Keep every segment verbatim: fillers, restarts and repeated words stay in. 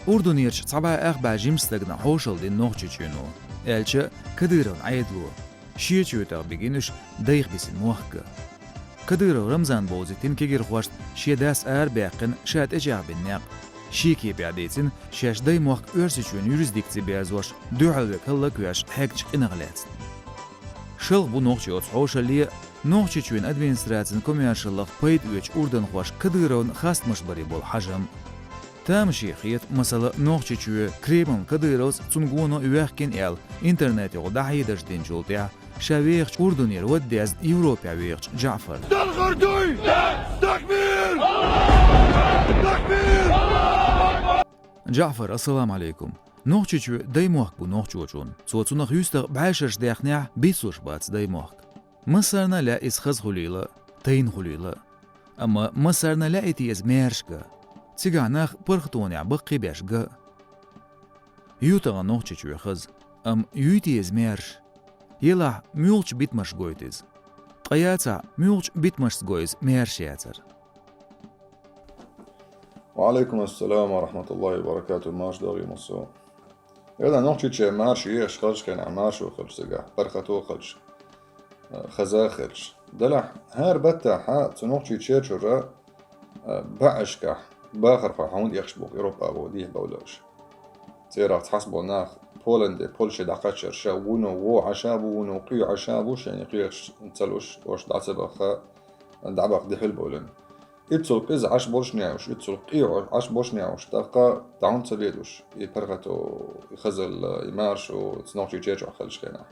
Урдунерчу цхьа бӀе ах бӀе жимачу стагана хьошалла дина Нохчийчоьно, аьлча Кадыровн Ӏедало. Шен чоьтах бигина уьш дайх бисина мохк. Кадыров Рамзан бовзийтина кегийрхошна шен дас арабаьккхина ша тӀечӀагӀбина некъ. Шен кепехь дийцина шаьш даймохк Оьрсийчоьнан юрисдикци берзош, дуьхьал верг хӀаллаквеш хьегначу къинах лаьцна. Шалха бу нохчийн оцу хьошалле а, Нохчийчоьнан администрацин комаьршаллах пайда оьцучу урданхошка Кадыровна хастамаш баре болу хьажам. Тамаше хета, масала, Нохчийчоь Кремлна Кадыровс цунна гоно а воьхкина аьлла, интернетехула дӀахьедарш динчул тӀаьхьа, ша вехачу Урдунера вада дезна Европехь вехачу Джаъфарна. Дархар дуй! Такбир! Такбир! Джаъфар, ассаламу Ӏалайкум! Нохчийчоь даймохк бу нохчочун. Цо цунах юьстах бӀешераш даьхнехь, бицлуш бац даймохк. Массарна а лаьа иза хаза хуьлийла, тайна хуьлийла. Амма массарна а лаьий те иза маьрша ган? Цигахь нах паргӀатонехь баккхий беш ган? Ю тахана Нохчийчоь хаза, амма юй те иза маьрша? Елахь, муьлхачу битамаша гойту иза? Ткъа яцахь, муьлхачу битамашца го иза маьрша яцар? Ва Ӏалайкум ассалам ва рахьматуллахӀи ва баракатухӀ, марша догӀийла массо а. Эгна Нохчийчоь марша езаш хиллачу хенахь, маршо хиллачу цигахь, паргӀато хиллачу, э, хаза хиллачу. Делахь, хӀара баттахь цу Нохчийчоь чуьра, э, баьӀашкахь бахархой хьуна экхаш боху Европа боху дехьа бовлуш. ЦӀерах цхьацца болу нах Поланде, Польше дӀакхаччара ша вуно вон Ӏаш а бу, вуно къуьйсу Ӏаш а бу, шайна кхеташ ца луш, ош дӀа ца бахха, дӀабаккха дехьа бовлуш. Иццул къиза Ӏаш болуш нехуш, иццул къуьйсу Ӏаш болуш нехуш, тӀаккха дӀа хӀунда ца леташ, и паргӀато, и хазалла, и маршо, цу Нохчийчоь чохь хиллачу хенахь.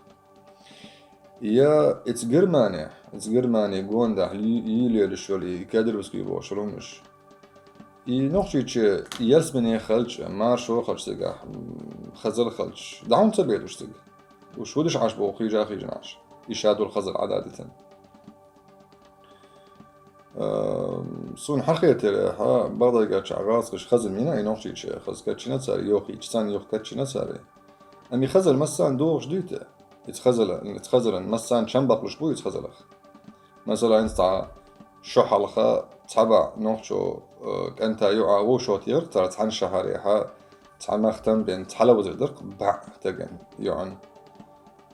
Я иза Германи, иза Германи гондахь йи-, йийлелаш йолу и кадыровский бохуш хӀуманаш. И Нохчийчоь ялсамане хиллачу, маршо хиллачу цигахь, м, хазалла хиллачу, дӀа хӀунда ца леташ цига? Уьш хӀун деш Ӏаш боху хьийжа-хьийжина Ӏаш? И ша долу хазалла Ӏадда дитина. Ам, суна хьахетарехь, бакъдерг аьлча, гӀазкхаша хаза мина и Нохчийчоь, хаза кечйина цара, йохийча санна юха кечйина цара. Амма и хазалла массарна догӀуш дуй те? Иза хазалла, иза хазаллан массарна чам баккхалуш бу иза хазаллах? Масала, хӀинца цхьа шо хьалха цхьа бӀе нохчо, э, кӀанта юкъахь вовшахтоьхира цара цхьана шахьарехь, цхьа махтам бен, цхьа ловзар дара-кх бӀе стагана юкъахь,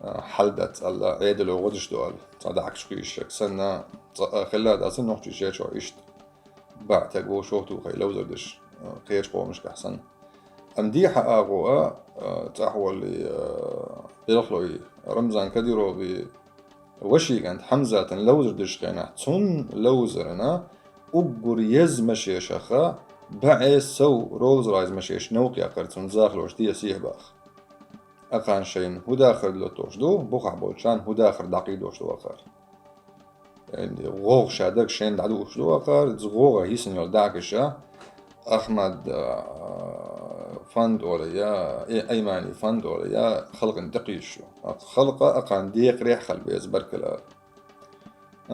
э, хьал дац аьлла, Ӏедало гӀо деш ду аьлла, цхьа даьӀахкаш кхуьйсуш санна, цкъа а хилла дац Нохчийчоь чохь иштта. БӀе стаг вовшахтухий ловзар деш, э, кхечу къомашкахь санна. Амма дехьа агӀо а, э, цӀахь волу, э, белхалой Рамзан Кадыровн вашин кӀант Хьамзатан ловзар деш хенахь, цунна ловзарна уггар еза машенашха бӀе сов Роллс-Ройс машенаш новкъа яьккхира цунна захалоша деза сехьа баха. Акхарна шайна хӀун дахар лоттуш ду, бухахь болчарна хӀун дахар дӀакхийдош ду акхар. ГӀовгӀа ша даг шайна дӀадууш ду акхар, иза гӀовгӀа йисина йолу даьӀахкаш, Ахмад, а, фонд олу я, э, Аймани фонд олу я, халкъана тӀекхийсуш ю. Халкъ а акхарна декъарехь хила беза, баркалла.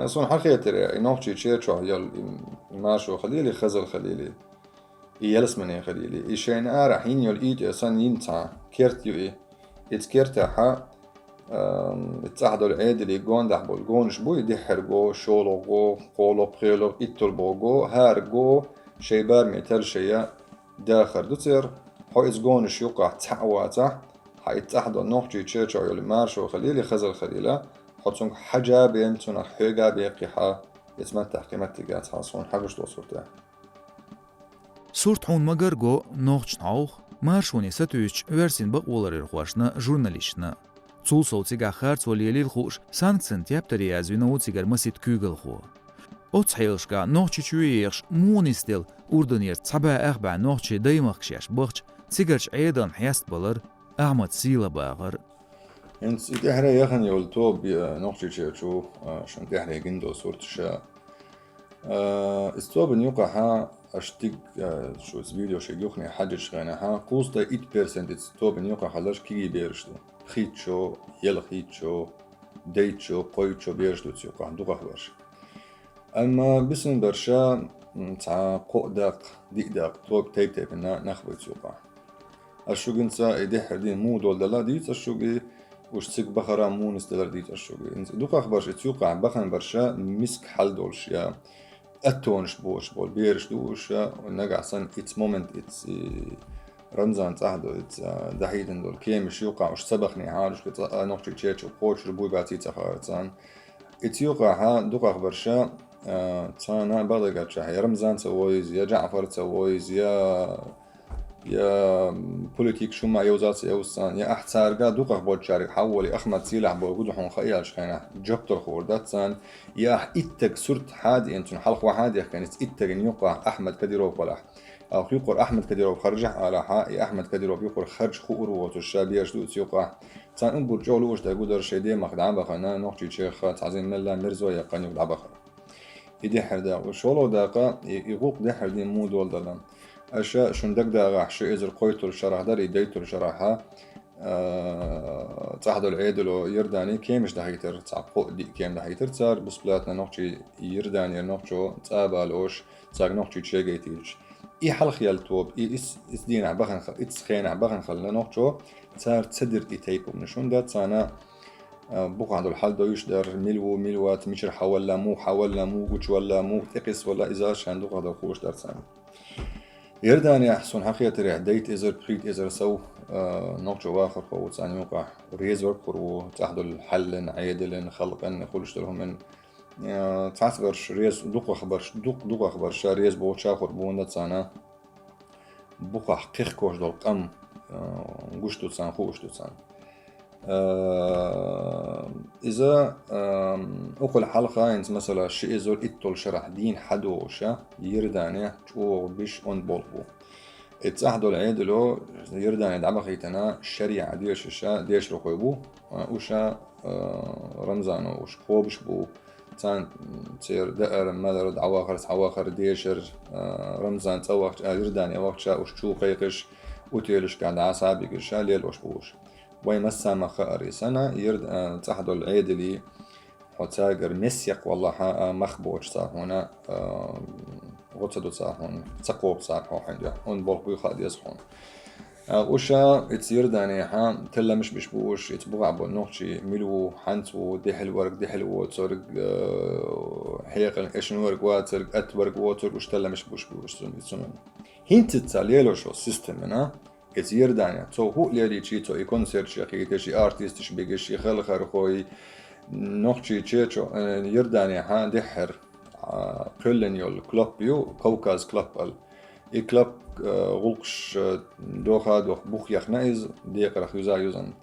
Суна хьахетарехь, и Нохчийчоь чохь йолу и маршо хилийла, хазалла хилийла, и ялсамане хилийла, и шайна арахь йина йолу итт санна йина цхьа керт ю и. Иза кертахь, ам, и цӀахь долу Ӏедалан гондахь болу гонаш буй, дуьххьара го, шолгӀа го, кхоалгӀа, пхоьалгӀа, итталгӀа го, хӀара го шайн бараме талла шайн дахар ду церан. Хьо иза гонаш юккъахь цхьаъ вацахь, хьан и цӀахь долу Нохчийчоь чохь йолу маршо хилийла, хазалла хилийла, хьо цуьнга хьажа а бен, цунах хьоьга а бен кхин хьан, иза маттахь кхин маттиг яц хьан, суна хьагуш долу суртехь. Сурт хьуна ма-гарра го нохчашна хьовха, маршоне сатуьйсучу оьрсийн бакъоларъярхошна, журналисташна. Цул сов цигахь харцо лелийла хууш, санкцийн тептаре язвина ву цигара масийтта куьйгалхо. Оцу хьелашкахь Нохчийчоь ехаш муха нисделла Урдунерчу цхьа бӀе ах бӀе нохчийн даймахка шаьш бахча цигарчу Ӏедална хьеставалар, Ахьмад сийла бахар. ХӀинца и тӀаьхьара яхана йолу тоба, а, Нохчийчоь чу, а, шуна тӀаьхьара гина долу сурт ша. А, иза тобанна юкъахь аша диг, а, шу иза видео шайга юххе хьаьжча хенахь, кхузткъе итт процент иза тобанна юкъахь хилларш кегий бераш ду. Хийттачо, ялхийттачо, дейтачо, кхойттачо бераш ду иза юкъахь дукхахберш. Амма бисинберш, м, цхьа кхоъ даккха, диъ даккха, тоба тайп-тайпана нах бу иза юкъахь. Ас шуьга хӀинца и дуьххьара дина муха долу дала дийца ас шуьга, уьш цига бахара муха нисделлар дийца ас шуьга. ХӀинца и дукхахберш, иза юкъахь баханберш миска хьал долуш я, аттонаш боцуш болу бераш ду уьш, нагахь санна иза момент, иза, и, Рамзан цӀахь долу, ца, дахьийтина долу кемаш юкъахь уьш ца бахнехьара, уьш кхин цкъа а нохчий чечу кхочур буй баций ца хаьара царна. Ица юкъахьа дукхахбарша, а, царна бакъдерг аьлча, я Рамзан ца войза, я Джаъфар ца войза, я, я политик шума йовза ца йовза царна, я ахь цаьрга дукхахболчаьрга хьаволи, Ахмад сийлахь бохург ду хьуна хаиялчу хенахь, жоп дала хуур дац царна, я ахь иттаг сурт хьадиъна, цунна хьалха ван хьадехкина, ица иттаган юкъахь Ахмад Кадиров балахь. Ахь юкъара Ахмад Кадиров харжахь алахьа, и Ахмад Кадиров юкъара харж хуур воцуш ша беш ду оцу юкъахь. Царна уггар чӀогӀа лууш дерг гу дара шайн демах дӀа а бахана, нохчий чеха цхьа зин мелла мерзо яьккхина юкъа дӀа бахара. И дехьара дакъа, шолгӀа дакъа, и, и гӀуллакх дехьара дин муха долу дала. Аша шун дагадагӀахь, ши эзар кхойтталгӀа шарахь дара, и дейтталгӀа шарахьа, а, цӀахь долу Ӏедало Иордане кемаш дахьийтара, цхьа кхоъ-диъ кем дахьийтара цара, бусплатна нохчий Иорданера нохчо цӀа а балош, цаьрга нохчий чегайтийча. И хьалха яьлла тоба, и ис, ис дийнахь бахана хала, ис хенахь бахана хала нохчо, цара ца дира и тайпа хӀуманаш. ХӀунда царна, а, бухахь долу хьал довш дара, мила ву, мила вац, мичара хьавалла, муха хьавалла, муха гучувалла, муха тӀекхиссавалла, иза шайн дукхахдала хууш дара царна. Иорданехь, суна хьахетарехь, дейта эзар, пхийтта эзар сов, а, нохчо вахархо ву царна юкъахь, реза верг хир ву, цӀахь долу хьаллин, Ӏедалин, халкъан, хуьлуш долу хӀуманан, а, цхьацбарш реза, дукхахбарш, дукх-, дукхахбарша реза болча хир бу, хӀунда царна бухахь кхехкош долу къам, а, гуш ду царна, хууш ду царна. Э, иза, э, укхул хьалха, хӀинца, масала, ши эзар итталгӀа шарахь дийна хьадогӀуша, Иордане чӀогӀа биш онда болх бу. И цӀахь долу Ӏедало Иордане дӀабахийтина шариӀа дешаша, дешархой бу, э, уьша, э, Рамзано уьш кхобуш бу, царна, м, церан даар, малар, дӀавахар, схьавахар, дешар, э, Рамзан цӀа вахча, а, Иордане вахча, уьш чу кхайкхаш, отелашкахь дӀа схьа а бигаш, ша лелош бу уьш. Вайн массанхьа ма хаара и санна, Иорд-, а, цӀахь долу Ӏедале, хьо цаьргара мес яккха валахьа, а, мах боцуш цара хьуна, а, гӀо ца до цара хьуна, ца кхобу цара хьо хьайн дуьхьа. Онда болх буй хаа деза хьуна. А, уьша, ица Иорданехьа, талламаш беш бу уьш, ица бухахь болу нохчий мила ву, хьанца ву, дехьал верг, дехьал воцург, а, хьекъална эшна верг, вацург, атта верг, воцург, уьш талламаш беш бу уьш цунна, цунна. ХӀинца ца лелош йолу системана, Иза Иордане, цо хӀуъа лелийча, цо и концерташ яхийташ, и артисташ бигаш, и халхархой, нохчий чечо, э, Иорданехьа дехьара, а, кхоьллина йолу клуб ю, Кавказ клуб аьлла. И клуб, э, гӀуллакхаш, э, доха а доху, бух яхна иза, декъарх юза а юзан.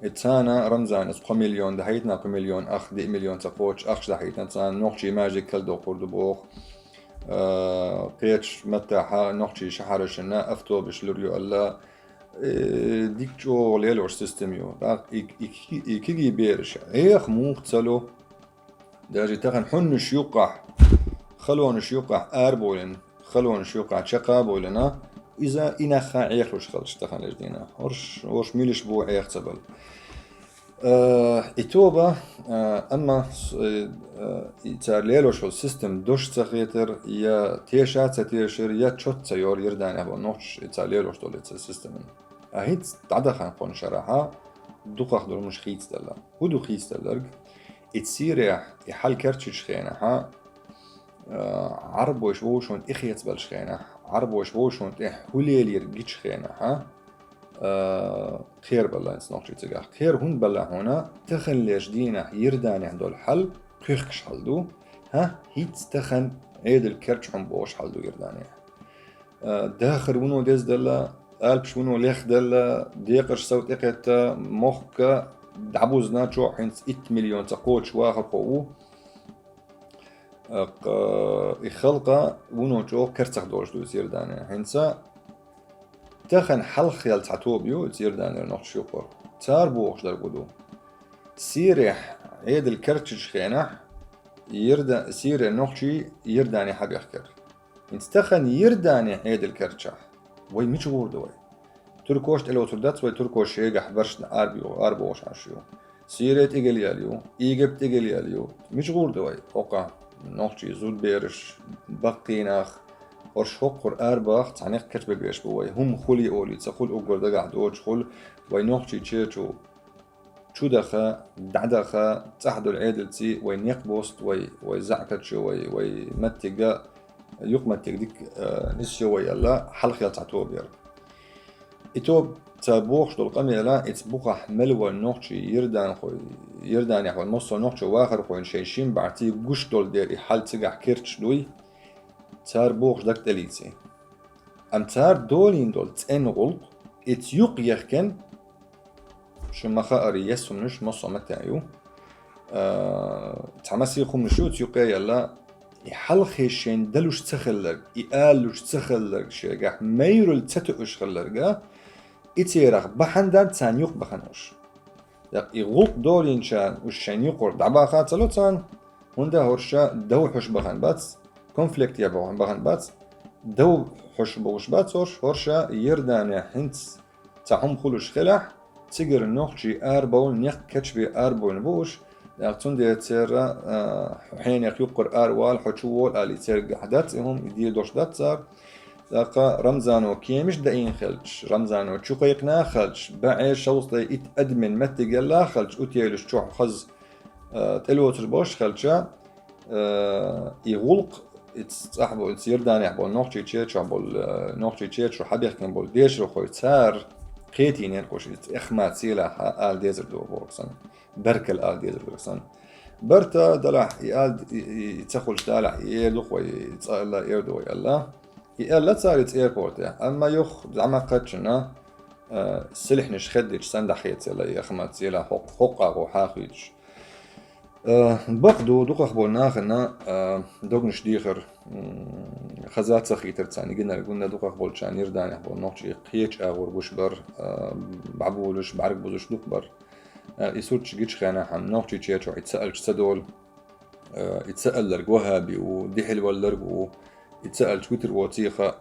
И царна Рамзана кхо миллион дахьийтина, кхо миллион ах, диъ миллион ца кхочуш ахча дахьийтина, царна нохчий маьждиг кхел доккхур ду боху. Э, кхечу маттахьа нохчий шахьарашна автобус лур ю аьлла, э, дика чӀогӀа лелош система ю. ТӀаккха и, и, и кегий бераш Ӏеха муха ца ло? Даже тахана хьуннаш юккъахь, халонаш юккъахь арабовлина, халонаш юккъахь чекхбовлина, иза и нах а Ӏехалуш хилча тахана леждина. ХӀорш, хӀорш милаш бу Ӏеха ца бала. Э, и тоба, э, амма с-, э, э, и цара лелош йолу система дош ца хетар, я теша ца тешар, я чот ца йор Иорданехь болу нохчаш и цара лелош долу и цара системан. А хӀинца дӀадахана кхунна шарахьа дукхах долу хӀумаш хийцаделла. ХӀун ду хийцаделларг? И Сирехь, и хьал керчачу хенахьа, э, Ӏарбойш вовшашна тӀе хецабеллачу хенахь, Ӏарбойш вовшашна тӀе хӀун лелийра гичу хенахьа, э, кхерабелла хӀинца нохчий цигахь. Кхера хӀунда белла хьуна, тахана леш дийнахь Иорданехь долу хьал кхехкаш хьал ду, хӀа, хӀинца тахана Ӏедал керча хьун бохуш хьал ду Иорданехь. Э, дахар вуно дезделла, алпаш вуно лехделла, декъарш сов тӀекхетта, мохка дӀабузна чохь хӀинца итт миллион ца кхочуш вахархо ву. Аккха, и халкъа вуно чӀогӀа карцах долуш ду иза Иордане. ХӀинца тахана хьалха яьлла цхьа тоба ю иза Иорданера нохчаш юккъара. Цара бохуш дерг хӀун ду? Сирехь Ӏедал керчачу хенахь, Иорда-, Сирера нохчий Иордане хьабехкара. ХӀинца тахана Иордане Ӏедал керчахь, вай мича гӀур ду вай? Туркош тӀелоцур дац вай, туркош шегахь баршна араб ю, арабохуш Ӏаш ю. Сире тӀегилъял ю, Египет тӀегилъял ю. Мича гӀур ду вай? Оккха нохчий зудбераш, баккхий нах, хӀорш хӀоккхур арабах цхьа некъ кечбан беш бу вай. ХӀума хуьлий олий, ца хуьлу уггар дагахь доцуш хуьлу, вай нохчий чечу чу даха, дӀадаха, цӀахь долу Ӏедалций вай некъ бост, вай, вай заьӀкачу, вай, вай маттига, юкъаматтиг дика, э, нисйо вай аьлла, хьалха яьлла цхьа тоба яра. И то цар бохуш долу къамела, эца бухахь мел волу нохчий, йирданхой, Йирданехь волу массо а нохчо вахархойн шайн шин бӀаьрций гуш долу дела и хьал цигахь керташ дуй, цар бохуш даг тӀелийци. Амма цар долийна долу цӀена гӀуллакх, эца юкъ ехкина, шу ма хаара, ес хӀуманаш массо а маттехь ю. А, цхьа масех хӀуманаш ю, цу юкъе яьлла, и хьалхе шайн далуш ца хилларг, и алалуш ца хилларг, шегахь майралла ца тоьуш хилларг, и церах бахьана дан царна юкъа бахана уьш. ТӀаккха и гӀуллакх долийначарна уьш шайн юкъара дӀабаха ца ло царна, хӀунда хӀорш дов хьуш бахана бац, конфликтехь бахана бац, дов хьуш бохуш бац хӀорш, хӀорш Йирданехь хӀинца цхьа хӀума хуьлуш хилахь, цигара нохчий арабовла, некъ кечбе арабовлийна бу уьш. ТӀаккха цундела церан, а, хьенех юккъара аравала, хьо чу вола аьлла, и цергахь дац и хӀума, и дедош дац цара. ТӀаккха Рамзано кемаш даийна хилча, Рамзано чу кхайкхина хилча, бӀе шовзткъе итт адамийн меттиг елла хилча, утелаш чохь хаза, а, тӀелоцур болуш хилча, а, и гӀуллакх, и цӀахь болу, и Йирданехь болу Нохчийчоь чохь болу, а, Нохчийчоь чу хьабехкина болу дешархой, цара кхетийнера кхуш, и Эхмат Селахьа ала дезар ду бохург санна. Беркалла ала дезар ду санна. Барта далахь, и ал-, и, и, и ца хуьлуш далахь, и эр ду вай, и цӀа аьлла, эр ду вай аьлла. И аьлла цара и цӀа аэропортехь, амма юха зӀамагӀа кхаччалц, а, силхьнаш хеддича санна дӀахецийла и Эхмат Селахь хӀокху, хӀокху агӀор хьахоьцуш. А, бакъ ду, дукхах болу нахана, а, догнаш дехар, м, хаза ца хийтар царна гинарг, хӀунда дукхах болчарна Йирданехь болу нохчий кхечу агӀор гуш бара, а, бӀабулуш, бӀаьрг бузуш дукха бара. А, и сурташ гича хенахь-м Нохчийчоь чохь и ца аьлча ца долу, а, и ца аьлларг ваххаби ву, дехьалвалларг ву, и ца аьлча вуьтур воций хаьа,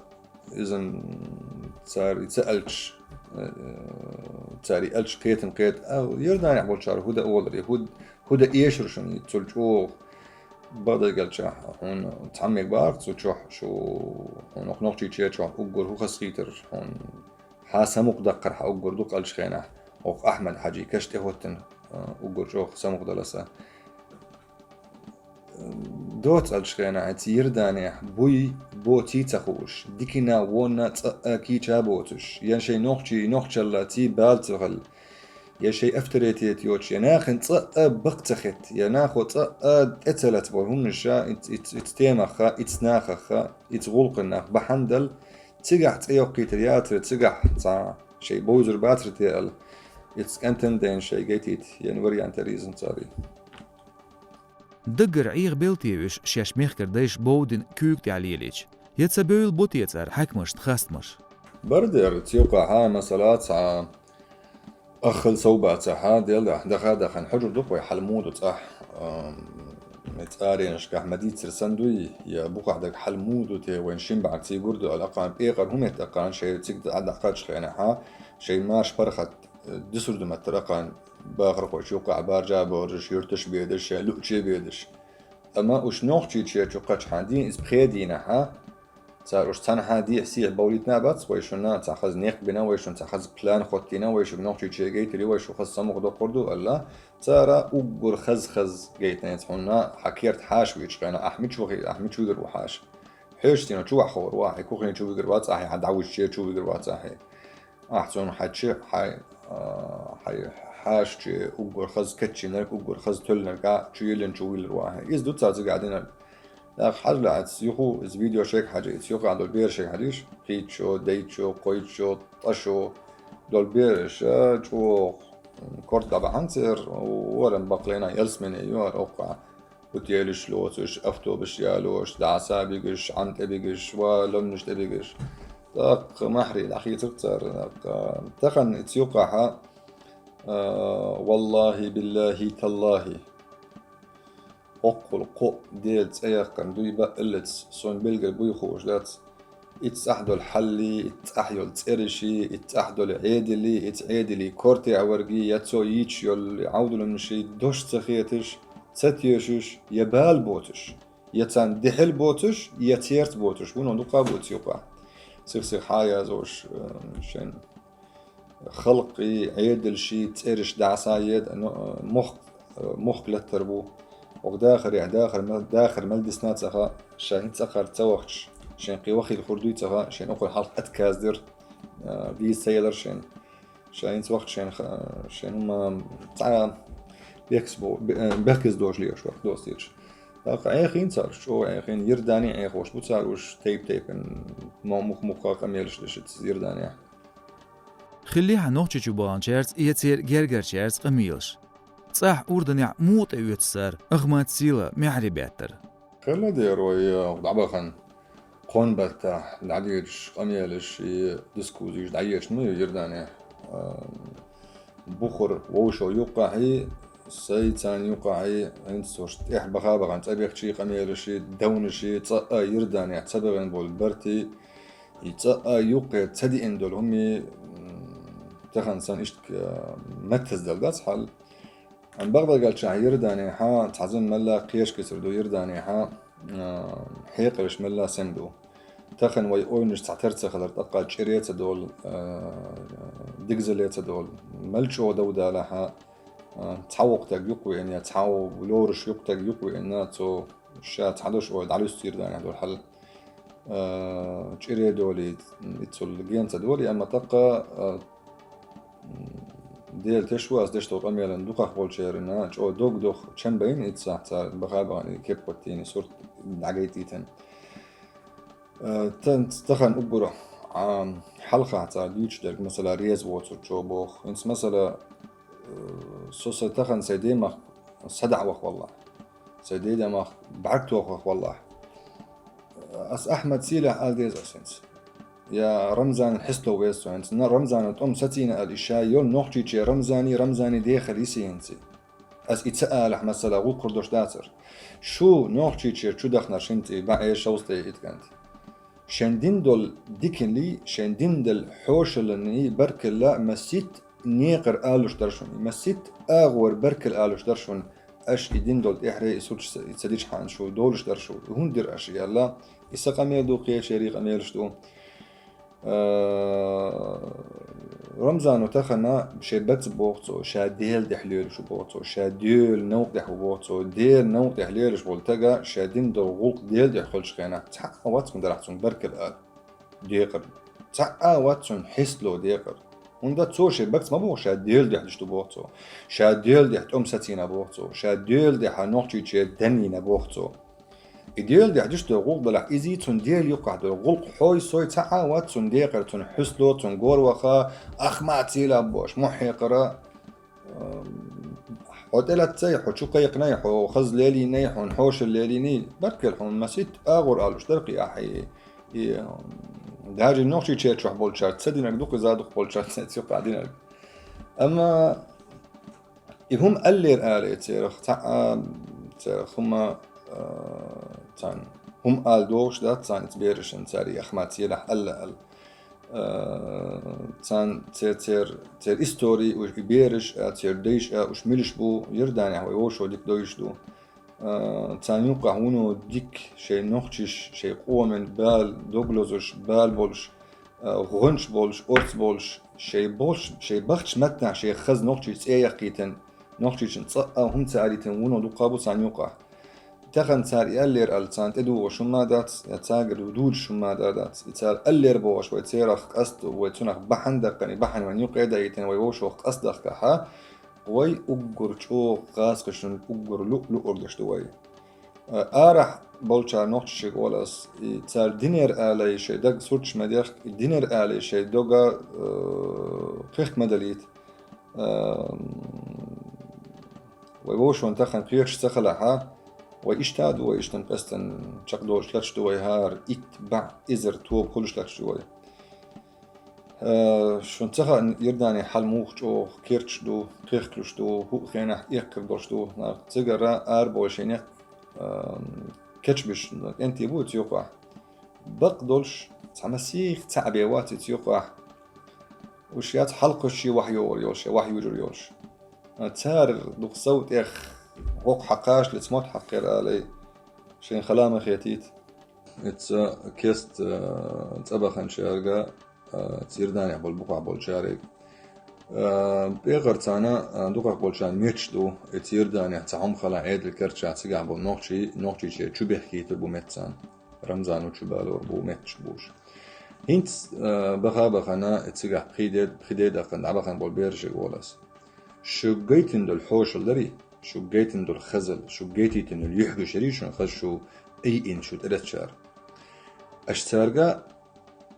иза-м цара и ца аьлча, а, цара и аьлча кхетам кхета. А, Йирданехь болчара хӀун дан олура, хӀун, хӀун дан эшара шуна цул чӀогӀа? Бакъдерг аьлча, хьуна цхьаммега бахара цу чохь, шу хьуна хӀокху Нохчийчоь чохь уггар хӀун хазахийтар, хьуна хьан самукъадаккхар хьан уггар дукха аьллачу хенахь, хӀокху Ахьмад-Хьаьжин каш тӀехӀоттина, а, уггар чӀогӀа самукъадала сан. Доцца аьллачу хенахь, хӀинца Йирданехь буй боций ца хууш, дикина, вонна цӀа а кийча боцуш, я шайн нохчий нохчалла ций бала ца хилла, я шайн авторитет йоцуш, я нахана цӀа а бакъ ца хетта, я нахо цӀа а тӀе ца лаца болу хӀуманаш, иц-, иц-, иц темах, иц нахах, иц гӀуллакхах бахьана дала, цигахь цӀе йоккхийтар яцара, цигахь цхьа шайн бовзар бацара те аьлла, иц кӀантана дайна шайн гайтийта, ян вариант яра иза царий. Даггара Ӏехабелла те уьш шаьш мехкара дайша бовдина куьйга тӀехь лелийча? Я ца бевлла бу те цара хьаькамашна хастамаш? Бара дера, цу юкъахь, масала, цхьа аххал сов бацахь, делахь, даха-дахана хьожур ду-кх вай хьал муха ду цӀахь, ам, цӀаренашкахь ма дийццара санна дуй, я бухахь дерг хьал муха ду те, вайн шин бӀаьрций гур ду аьлла, акхарна пекъар хӀун метта, акхарна шайн цига дӀа-, дӀакхаччу хенахь, шайн марш-паргӀат, э, дисур ду меттара акхарна бахархой чу юккъехь баржа а божуш, юьрташ а бедеш, шайн луъче а бедеш. Амма уьш Нохчийчоь чу кхачахьана дийна иза пхе дийнахьа, цара уьш цхьанхьа дехьа-сехьа бовлийтина а бац, вай шуна цхьа хаза некъ бина, вай шуна цхьа хаза план хӀоттийна, вай шуьга Нохчийчоь гайтира, вай шу хаза самукъа доккхур ду аьлла, цара уггар хаза-хаза гайтина, хьуна хьан керта хьаша вуьйчу хенахь, ахь мича вахи-, ахь мича вигар ву хьаша? Хьешан стенна чу вахьа ховр ву ахь, кухни чу вигар вац ахь, хьан дӀавуьжуче чу вигар вац ахь. Ахь цунна хьан чу, хьан, а, хьан хьаша чу уггар хаза кечйинарг, уггар хаза тоьллинарг а чу йиллина чу вуьйлур ву ахь. Иза ду цара цигахь динарг. ТӀаккха хьажа лаьа, иза юха, иза видео шайга хьажа, иза юкъахь долу берашка хьажийша, кхийчо, дайчо, кхойчо, ткъашо долу бераш, а, чӀогӀа корта дӀабахьана церан, варан баккхалла ялсамане ю хӀара оккхахь. Отелаш лоцуш, автобусаш ялош, дӀаса бигаш, Ӏан тӀе бигаш, ва ломнаш тӀе бигаш. ТӀаккха маьхьарий дӀахийцира цара, тӀаккха тахана иза юкъахьа, а, валлахӀи, биллахӀи, таллахӀи. Оккхул кхоъ Делан цӀе яьккхина дуй баъ иллица, суна билггал буй хууш дац. Ица цӀахь долу хьалли, ица цӀахь йолу цӀераши, ица цӀахь долу Ӏедали, ица Ӏедали корте а варги, я цо йийцаш йолу Ӏовдалунаши дош ца хеташ, ца тешаш, я бала боцуш, я царна дехьал боцуш, я церца боцуш, вуно дукха а боцу юкъа. Сих-сих хьан язош, э, шен халкъи, Ӏедалши, цӀераш дӀаса еда, но, мохк-, мохк латтар бу. Оха дахарехь, дахар мел, дахар мел дисна а ца хаьа, ша хӀинца цӀакхар ца вахча, шайн кхин вахийла хӀур дуй ца хаьа, шайн окхур хьалха отказ дира. а, виза ца елар шен. Ша хӀинца вахча шен ха-, шен хӀума цхьа бехкс бо-, бе-, э, бехкс долаш леш вахт достича. ТӀаккха Ӏехийна царш, чӀо Ӏехийна, Иордане Ӏехош бу цар уж тайп-тайпан, мо-, мух-муха къамелаш дешаца Иордане. Хилли хьа Нохчийчу баханчаьрца, я церан гергарчаьрца къамелаш. ЦӀахь Урданехь муха тӀеоьцу цара Ахмат Сила маьхьарий беттар? Хилла дера вай, э, дӀабахан кхонбаттахь дӀадоьдуш къамелаш и дискуссеш дӀаешна ма ю Иордане. А, бухара вовшал юккъахьий, сай царна юккъахьий, хӀинца уж тӀехь баха-бахана цӀа бехчий къамелаший, давнаший, цӀа а Иорданехь ца бахана болу бартий, и цӀа а юккъе ца диъна долу хӀумий, м, тахана сан иштта, а, маттаздала дац хьал. Амма бакъдерг аьлча, Иорданехьа цхьа зама мелла кхечу кисар ду, Иорданехьа, а, хьекъалаш мелла сема ду. Тахана вай ойнаш цхьатар ца хилар, тӀаккха чӀире ца долу, а, дигзале ца долу. Мел чӀогӀа дов далахьа, а, цхьа воккха таг юккъавеана, я цхьа лоруш юккъа таг юккъавеана, цо ша цхьа дош ойла дӀалуьсту Иорданехь долу хьал. А, чӀире долий, и цул ген ца долий, амма тӀаккха, а, Дела теш ву ас деш долу къамелан дукхах болчеран, а, чӀогӀа дог дох чан байна, иццахь цара баха-бахана и кеп хӀоттийна, и сурт дӀагайтийтина. Э, тан-, тахана уггар, а, хьалха цара дуьйцуш дерг, масала, реза воцург чӀогӀа боху. ХӀинца, масала, э, со сан тахана сайн ден мах садаӀа ваха валлахь. Сайн ден мах бӀаьрг тоха ваха валлахь. Ас Ахьмад Силахь ала деза ас хӀинца. Я Рамзанан хьесто веза со хӀинца. На Рамзанан тӀом сацийна аьлла, и ша йолу Нохчийче Рамзани, Рамзани дехар йиси хӀинца. Ас и ца алахь, масала, гӀуллакх хир долуш дацара. Шу Нохчийчера чу дахнарш хӀинца и бӀе шовзткъе итт кӀант. Шен дин долу диканлий, шен дин долу хьошалланий баркалла, маситта некъара алуш дара шуна, маситта агӀора баркалла алуш дара шуна, аша и дин долу тӀаьхьаре и сурташ ца, ца дичхьана шу долуш дара шу. ХӀунда дира аша аьлла, и сан къамел ду, кхечеран къамелаш ду. А, Рамзано тахана шен бац боху цо, ша Делан тӀехь лелаш ву боху цо, ша Делан новкъа тӀехь ву боху цо, Делан новкъа тӀехь лелаш волу тага, ша дин долу гӀуллакх Делан тӀехь хилчу хенахь, цхьа а вац цуьнан дарахь цунна баркалла ала. Декъар. Цхьа а вац цунна хьесто декъар. ХӀунда цо шен бац ма боху, ша Делан тӀехь диш ду боху цо. Ша Делан тӀехь тӀом сацийна боху цо. Ша Делан тӀехь Нохчийче даннийна боху цо. И Делан тӀехь диш долу гӀуллакх далахь, изий цунна Делан юккъахь долу гӀуллакх хьой-сой цхьа а вац цунна декъар, цунна хьесто, цунна гор ваха, Ахьмад Силахь бохуш, мухь хьекхара, Ам, хьо тӀелаццай, хьо чу кхайкхинай, хьо хаза лелийнай, хьуна хьошалла лелийний, баркалла хьуна, маситта агӀор алуш дара кхин ахь и, и, ам, даже Нохчийчер чохь болчара ца динарг ду-кх иза, дукха болчара ца, ца юкъа динарг. Амма и хӀума аллера алий церах, цхьа, а, церах хӀума, а, царна хӀума ала догӀуш дац царна, иза берашна цара и Ахьмад Силахь алла аьлла. Э, цан-, цер-, цер-, церан истори, уж и бераш а, церан дайш а, уж милаш бу, Иорданехь вай вовшо дика дойуш ду. Э, царна юккъахь вуно дика шайн нохчаш, шайн къоман бала дог лозуш, бала болуш, э, гӀончаш болуш, орц болуш, шайн болуш, шайн бахча маттахь шайн хаза нохчийн цӀе яккхийтина, нохчийн цӀа а хӀума ца аритина вуно дуккха бу царна юккъахь. Тахана цара и аллера аьлла, царна тӀедугӀуш хӀума дац, я царгара дуьйлуш хӀума да дац. И цара аллера бохуш, вай церах къаста, вай цунах бахьана даккхани, бахьана вайн юккъе даийтина, вай вовшах къаста дахкахьа, вай уггар чӀогӀа гӀазкхашна уггар луъ-луъург деш ду вай. Э, арахь болчара нохчашка олу ас, и цара динера алий шайн даг сурташ ма дехка, и динера алий шайн дога, э, кхехка ма далийта. Ам, вай вовшашна тахана кхеташ ца хилахьа, вай иштта а ду, вай иштта къаьстина чекхдолуш латташ ду вай, хӀара итт, бӀе, эзар тоба хуьлуш латташ ду вай. Э, шуна ца хаьа, Иордане хьал муха чӀогӀа керташ ду, кхехкалуш ду, хӀуъа хенахь эккхар долуш ду нах. Цигара арабовла шайн некъ, ам, кечбеш кӀентий бу оцу юкъахь. Бакъдолуш, цхьа масех цхьаъ бен вац оцу юкъахь. Уьш яц хьалкхуьссуш вахьа йогӀур йолуш, я вахьа юьжур йолуш. Цара дукха сов тӀех гӀокху хьакхаш лаьцна мотт хьакхера алий, шайн хала ма хетийта. Эцца кест, а, цӀа баханчаьрга, а, Иорданехь болу бухахь болчаьрга. А, пекъар царна, а, дукхах болчарна метташ ду, эцца Иорданехь цхьа хӀума хала Ӏедал керчахь цигахь болу нохчий, нохчийче чу бехкийта бу метташ царна. Рамзано чу балор бу метташ буш. ХӀинца, э, баха-бахана, цигахь пхи де, пхи де даьккхина, дӀабахана болу берашка олу ас. Шуьга гайтина долу хьошалла дарий, шуьга гайтина долу хазалла, шуьга гайтийтина долу юьхьигаш ярий шуна хаза шу айина шу тӀерацара. Аша цаьрга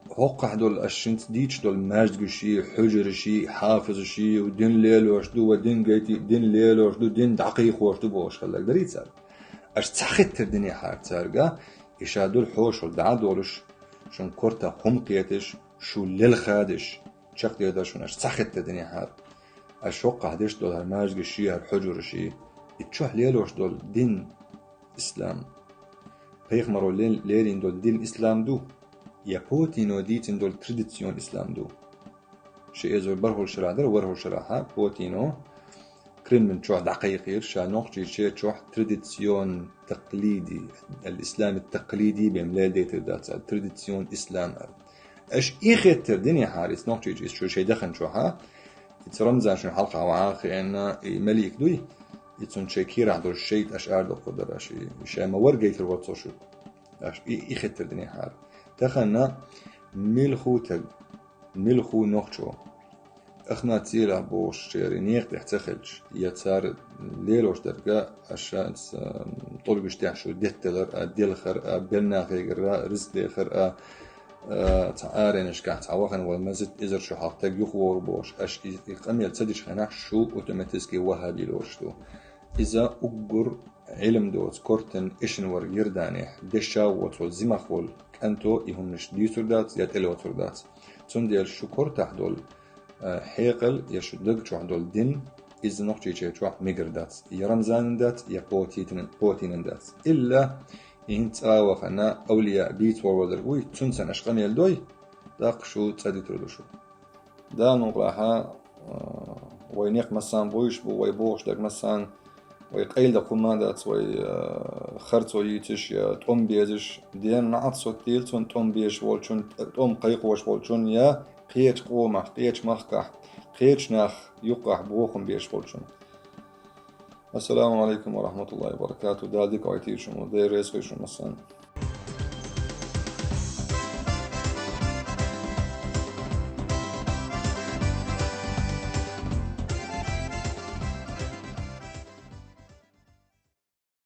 хӀокхахь долу, аша шинца дийцаш долу маьждигаший, хьуьжараший, хьафизаший, дин лелош ду, ва дин гайти, дин лелош ду, дин дӀакхайкхош ду бохуш хилларг дарий цара. Аша цхьа хеттар динехьара цаьрга, и ша долу хьошалла дӀа а долуш, шун кортах хӀума кхеташ, шу лелхадеш, чекхдер дар шуна аша цхьа хеттар динехьара. Аша хӀокхахь деш долу хӀара маьждигаший, хӀара хьуьжараший, и чохь лелош долу дин ислам. Пайхамаро ле-, лерина долу дин ислам ду, я Путино дийцина долу традицион ислам ду? Ши эзар бархӀалгӀа шарахь дара, ворхӀалгӀа шарахь Путино Кремлин чохь дӀакхайкхийра, ша Нохчийчоь чохь традицион такълиди, ал-ислам такълиди бен лелдайтар дац аьлла, традицион ислам аьлла. Аша и хеттар динехьара, иза Нохчийчоь, иза шу шайн дахана чохьа, иза Рамзан шуна хьалха ваха хиъна, и малик дуй, и цунна шайн кийрахь долуш шайтӀа аша арадоккхур дара аша, и шайн ма вара гайтар вара цо шу. Аша и, и хеттар динехьара. Тахана милху таг, милху нохчо. Ахмат Цилахь бохуш церан некъа тӀехь ца хилча, я цара лелош дерг а, аша, ам, тӀулгаш тӀехь шу детталар а, делхар а, белнахегара ризкъ дехар а, а, цхьа аренашкахь цхьа вахана вала мазит эзар шу хьалха таг юхавогӀур бохуш, аша и, и къамел ца дечу хенахь шу автоматически ваххаби лоруш ду. Иза уггар Ӏилма доцу кортан эшна вара Йорданехь, дешча а воцу волу зимах волу кӀанто и хӀуманаш дуьйцур дац я тӀелоцур дац. Цундела шу кортахь долу, а, хьекъал я шу даг чохь долу дин, иза Нохчийчоь чохь мегар дац. Я Рамзанан дац, я Потитинан, Потинан дац. Илла и хӀинца цӀа а вахана, авлия бийца вара валарг вуй, цуьнца санна аша къамел дой, тӀаккха шу цӀа дитур ду шу. Дала мукъалахь, а, вай некъ массарна буьйш бу, вай бохуш дерг массарна, вай къайладаккха хӀума дац, вай, а, харцо йийцаш я тӀом безаш, ден маьӀат соттийла цунна тӀом безаш волчун, тӀом кхайкхош волчун я кхечу къомах, кхечу махкахь, кхечу нах юккъахь бохам безаш волчун. Ассаламу алейкум ва рахматуллахи ва баракату. Дала дика гӀойтийла шуна, Дела реза хуьлда шуна массарна.